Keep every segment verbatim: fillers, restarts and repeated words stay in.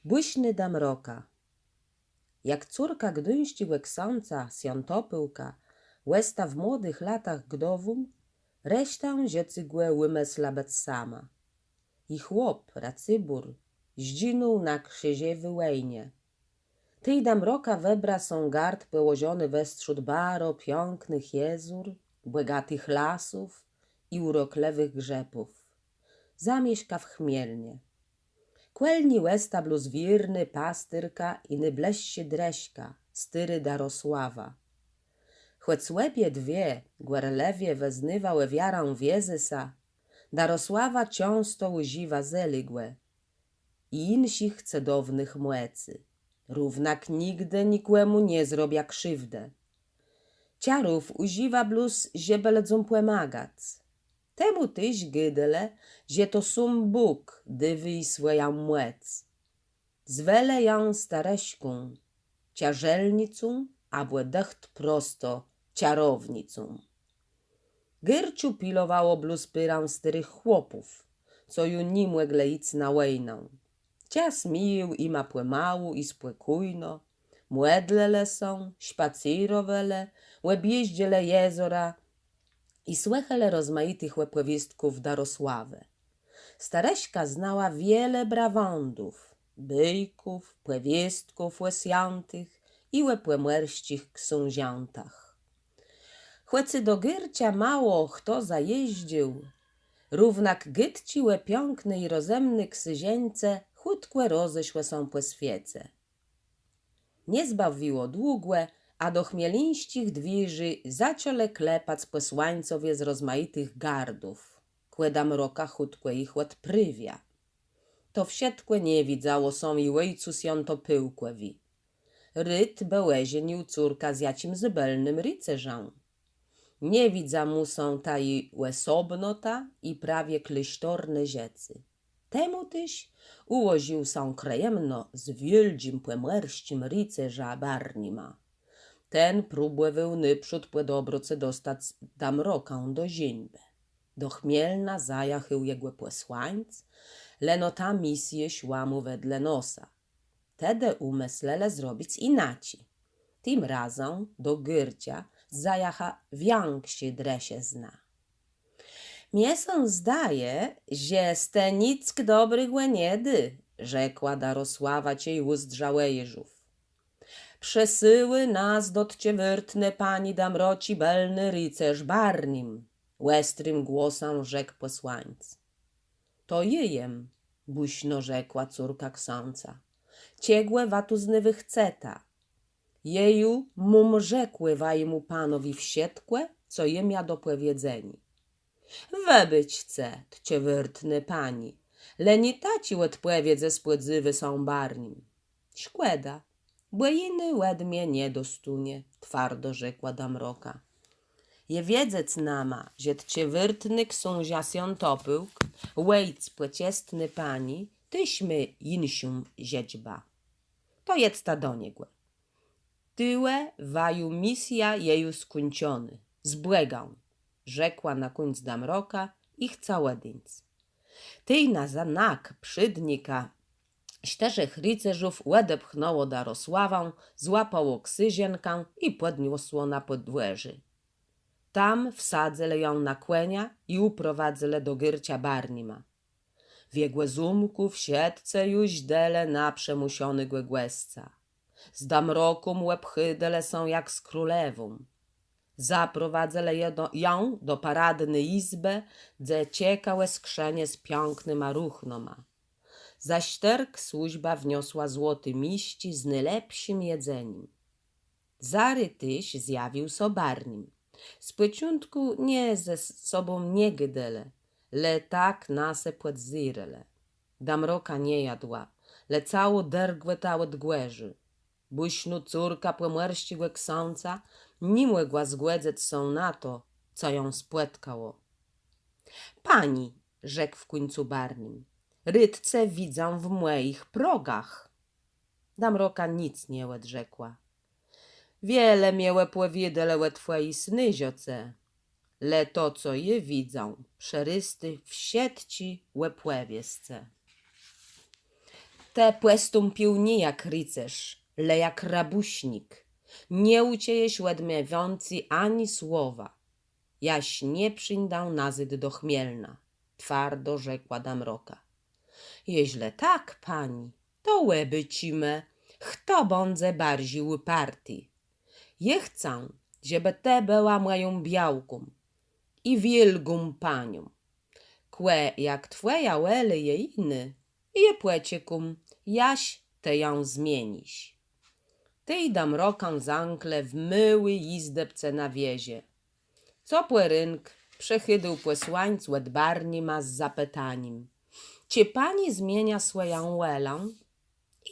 Bùszny Damroka. Jak córka gduńsczégò ksãca Swiãtopôłka òsta w młodëch latach gdową, resztã żëcégò ùmësla bëc sama. Ji chłop, Racëbór, zdżinął na krziżewi wòjnie. Tej Damroka wëbra so gard pòłożony westrzód baro piãknëch jezór, bògatëch lasów i ùroklëwëch grzëpów. Zamieszka w Chmielnie. Kòl ni òsta blós wiérnô pastërka i nôblëższô drëszka, stôrô Darosława. Chòc òbie dwie gòrlëwie wëznôwałë wiarã w Jezësa, Darosława czãsto ùżiwa zelégò i jinszich cëdownëch mòcy. Równak nigdë nikòmù nie zrobia krziwdë. Czarów ùżiwa blós, żebë lëdzóm pòmagac. Temù téż gôdelë, że to sóm Bóg dôwô ji swòjã mòc. Zwelë jã starëszką, czarzelnicą abò dëcht prosto czarownicą. Gôrczu pilowało blós pôrã stôrëch chłopów, co ju ni mòglë jic na wòjnã. Czas mijôł jima pòmału i spòkójno, mòdlëlë sã, szpacérowelë, òbjéżdżelë jezora i słëchelë rozmajitëch òpòwiôstków Darosławë. Starëszka znała wiele brawãdów, bôjków, pòwiôstków ò swiãtëch i ò pòmòrsczich ksążãtach. Chòc do Gôrcza mało chto zajéżdżôł, równak gôdczi ò piãkny i rozëmny ksãżëńce chùtkò rozeszłë sã pò swiece. Nie zbawiło długò, a do chmieleńsczich dwiérzi zaczãlë klepac pòsłańcowie z rozmajitëch gardów, kò Damroka chùtkò jich òdprôwia. To wszëtkò nie widzało sã ji òjcu Swiãtopôłkòwi. Rôd bë òżenił córkã z jaczims bëlnym ricerzã. Nie widza mù sã ta ji òsobnota i prawie klôsztorné żëcé. Temù téż ùłożił sã krëjamno z wiôldżim pòmòrsczim ricerzã Barnimã. Ten próbòwôł nôprzód pò dobrocë dostac Damrokã do żeńbë. Do Chmielna zajachôł jegò pòsłańc, leno ta misjô szła mù wedle nosa. Tedë ùmëslëlë zrobic jinaczi. Tim razã do Gôrcza zajacha wiãkszô drëszëzna. Mie sã zdaje, że z te nick dobrégò nie dô, rzekła Darosława, czej ùzdrza wòjarzów. Przësyłô nas do tczëwôrtny pani Damroczi bëlny ricerz Barnim, òstrim głosã rzekł pòsłańc. To jô jem, bùszno rzekła córka ksãca. Czegò wa tu znôwù chceta? Jô ju móm rzekłé wajémù panowi wszëtkò, co jem mia do pòwiedzeniô. Wëbôczce, tczëwôrtnô pani, le nié taczi òdpòwiedzë spòdzéwô sã Barnim. Szkòda, bò jiny òde mie nie dostónie, twardo rzekła Damroka. Je wiedzec nama, że tczëwôrtny ksążã Swiãtopôłk, òjc pòczestny pani, téż mô jinszą żëczbã. To jedzta do niegò. Tëli wajô misjô je ju skùńczonô. Z Bògã, rzekła na kùńc Damroka i chca òdeńc. Tej na znak przédnika sztërzech ricerzów òdepchnãło Darosławã, złapało ksãżënkã i pòdniosło na pòdwòrzé. Tam wsadzëlë jã na kònia i ùprowadzëlë do Gôrcza Barnima. W jegò zómkù wszëtcë ju żdelë na przëmùszonégò gòsca. Z Damroką òbchôdelë sã jak z królewą. Zaprowadzëlë jã do, jã do paradny jizbë, dze czekałë skrzënie z piãknyma ruchnama. Za sztërk służba wniosła złoté misczi z nôlepszim jedzenim. Zarô téż zjawił sã Barnim. Z pòczątkù nie ze sobą nie gôdelë, le tak na se pòzérelë. Damroka nie jadła, le całô dërgòta òd gòrzu. Bùsznô córka pòmòrsczégò ksãca ni mògła zgòdzëc sã na to, co jã spòtkało. Pani, rzekł w kùńcu Barnim, rôd ce widzã w mòjich progach. Damroka nick nie òdrzekła. Wiele mie òpòwiôdelë ò twòji snôżoce, le to, co jô widzã, przerôstô wszëtczé òpòwiescë. Të pòstąpił nié jak ricérz, le jak rabùsznik. Nie ùczëjesz òde mie wiãcy ani słowa, jaż nie przińdã nazôd do Chmielna, twardo rzekła Damroka. Jeżlë tak, pani, to òbôczimë, chto bãdze barżi ùparti. Jô chcã, żebë të bëła mòją białką i wiôlgą panią. Kò jak twòja wòlô je jinô, jô pòczekóm, jaż të jã zmienisz. Tej Damrokã zamklë w môłi jizdebce na wieżë. Co pòrénk przëchôdôł pòsłańc òd Barnima z zapëtanim: Czë pani zmienia swòjã wòlã?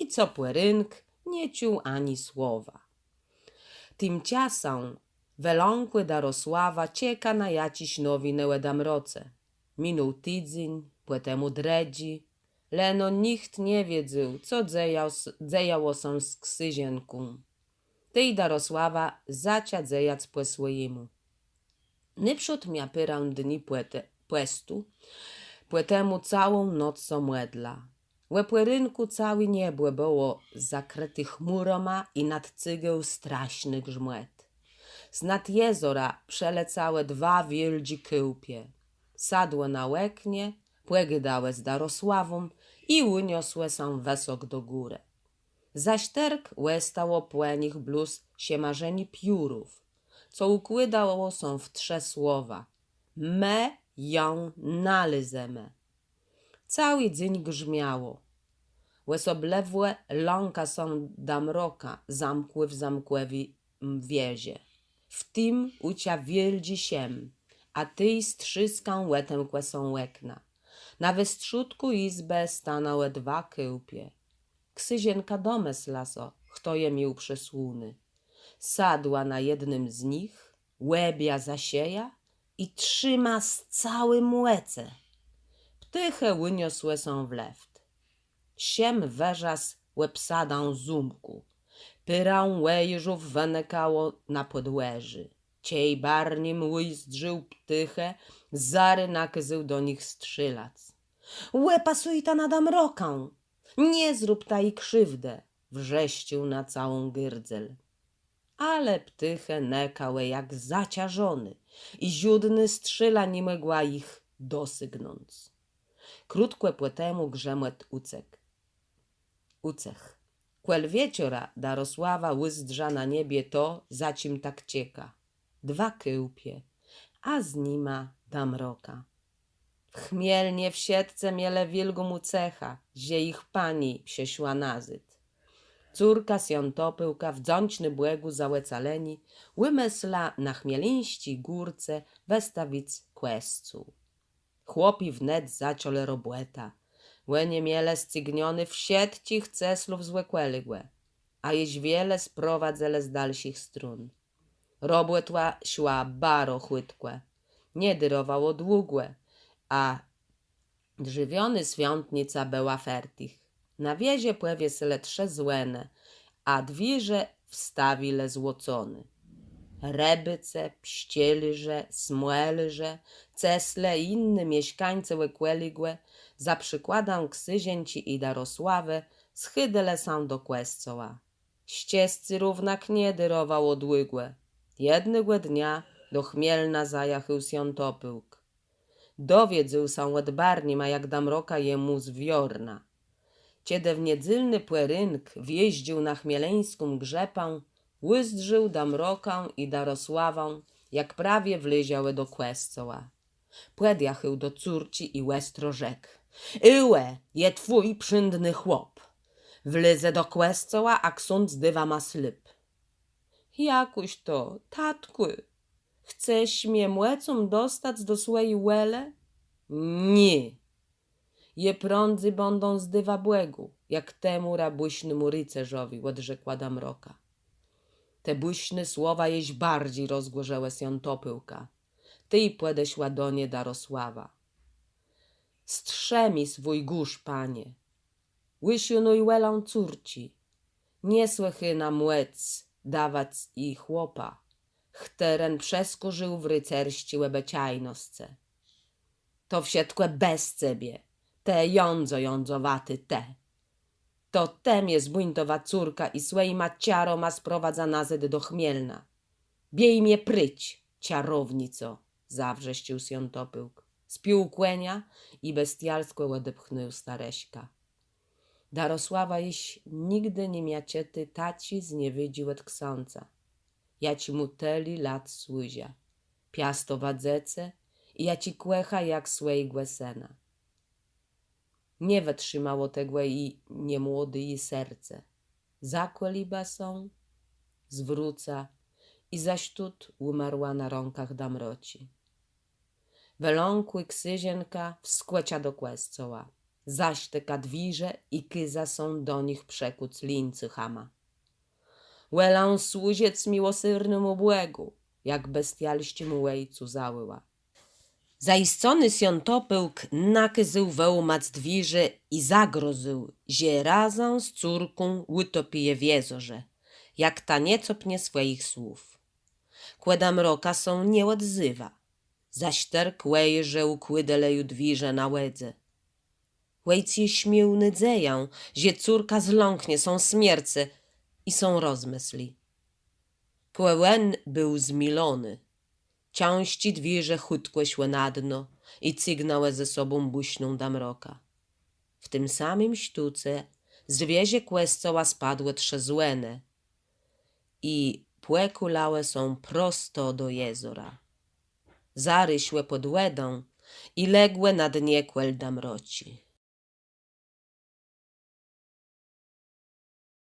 I co pòrénk nie czuł ani słowa. Timczasã wëlãkłô Darosława czeka na jaczés nowinë ò Damroce. Minął tidzéń, pòtemù drëdżi, leno nicht nie wiedzôł, co dzejało sã z ksãżenką. Tej Darosława zacza dzejac pò swòjémù. Nôprzód mia pôrã dni pòstu, pòtemù całą noc sã mòdla. Ò pòrénkù całé niebò bëło zakrëté chmùrama i nadcygôł straszny grzmòt. Znad jezora przëlecałë dwa wiôldżé kôłpie. Sadłë na òknie, pògôdałë z Darosławą i ùniosłë sã wësok do górë. Za sztërk òstało pò nich blós szëmarzenié piórów, co ùkłôdało sã w trzë słowa: Më jã nalézemë. Całi dzéń grzmiało. Òsoblëwò lãka sã Damroka zamkłi w zamkòwi wieżë. W tim ùcza wiôldżi szëm, a tej z trzôskã òtemkłë sã òkna. Na westrzódkù jizbë stanãłë dwa kôłpie. Ksãżenka domësla sã, chto je miôł przësłóné. Sadła na jednym z nich, òbjã za szëjã i trzima z całi mòcë. Ptôchë ùniosłë sã w lëft. Szëm wërzas òbsadã zómkù. Pôrã wòjôrzów wënëkało na pòdwòrzé. Czej Barnim ùzdrzôł ptôchë, zarô nakôzôł do nich strzélac. Òpasujta na Damrokã! Nie zróbta ji krziwdë! Wrzeszczôł na całą gardzel. Ale ptôchë nëkałë jak zaczarzoné i żódnô strzéla ni mògła jich dosygnąc. Krótkò pò temù grzëmòt ùcëchł. Kòl wieczora Darosława ùzdrza na niebie to, za czim tak czeka. Dwa kôłpie, a z nima Damroka. W Chmielnie wszëtcë mielë wiôlgą ùcechã, że jich pani przëszła nazôd. Córka Swiãtopôłka, wdzãcznô Bògù za òcalenié, ùmësla na chmieleńsczi górce wëstawic kòscół. Chłopi wnet zaczãlë robòtã. Òni mielë scygnioné wszëtczich ceslów z òkòlégò, a jesz wiele sprowadzëlë z dalszich strón. Robòta szła baro chùtkò. Nie dërowało długò, a drzewionô swiątnica bëła fertich. Na wieżë pòwiesëlë trzë zwònë, a dwiérze wstawilë złoconé. Rëbôcë, pszczelarze, smòlarze, ceslë i jinszi mieszkańce òkòlégò, za przikładã ksãżenczi i Darosławë, schôdelë sã do kòscoła. Szczescé równak nie dërowało długò. Jednégò dnia do Chmielna zajachôł Swiãtopôłk. Dowiedzôł sã òd Barnima, jak Damroka jemù zwiorna. Czedë w niedzelny pòrénk wjéżdżôł na chmieleńską grzëpã, ùzdrzôł Damrokã i Darosławã, jak prawie wlôzałë do kòscoła. Pòdjachôł do córczi i òstro rzekł: Ò, je twój przińdny chłop. Wlôzë do kòscoła, a ksądz dô wama slub. Jakùż to, tatkù? Chcesz mie mòcą dostac do swòji wòlë? Nié. Jô prãdzy bãdã zdôwa Bògù, jak temù rabùsznémù ricerzowi, òdrzekła Damroka. Te bùszné słowa jesz barżi rozgòrzëłë Swiãtopôłka. Tej pòdeszła do nie Darosława. Strzëmi swój górz, panie. Ùszónuj wòlã córczi. Nie słëchô na mòc dawac ji chłopa, chtëren przeskòrzëł w ricersczi òbëczajnoscë. To wszëtkò bez cebie, të jãdzo jãdzowati, të. „To të mie zbùńtowa córkã i swòjima czarama sprowadza nazôd do Chmielna. Biéj mie précz, czarownico!” zawrzeszczôł Swiãtopôłk, spiął kònia i bestialskò òdepchnął starëszkã. Darosława jesz nigdë ni mia czëté taczi zniewôdżi òd ksãca, jaczi mù tëli lat służa, piastowa dzecë i jaczi kòcha jak swòjégò sëna. Nie wëtrzima tegò i niemłodé ji serce. Zakòlëba sã, zwróca i za sztót ùmarła na rãkach Damroczi. Wëlãkłi ksãżenka wskòcza do kòscoła, zasztëka dwiérze i kôza sã do nich przëkùc lińcuchama. Wòlã służëc miłosérnémù Bògù, jak bestialsczémù òjcu zawòła. Zajiscony Swiãtopôłk nakôzôł wëłómac dwiérze i zagrozył, że razã z córką ùtopi je w jezorze, jak ta nie copnie swòjich słów. Kò Damroka sã nie òdzéwa. Za sztërk wòjôrze ùkłôdelë ju dwiérze na wòdze. Òjc jesz miôł nôdzejã, że córka zlãknie sã smiercë i sã rozmësli. Kò òn béł zmilony. Cãżczé dwiérze chùtkò szłë na dno i cygnãłë ze sobą bùszną Damrokã. W tim samim sztóce z wieżë kòscoła spadłë trzë zwònë i pòkùlałë sã prosto do jezora. Zarë szłë pòd wòdã i ległë na dnie kòl Damroczi.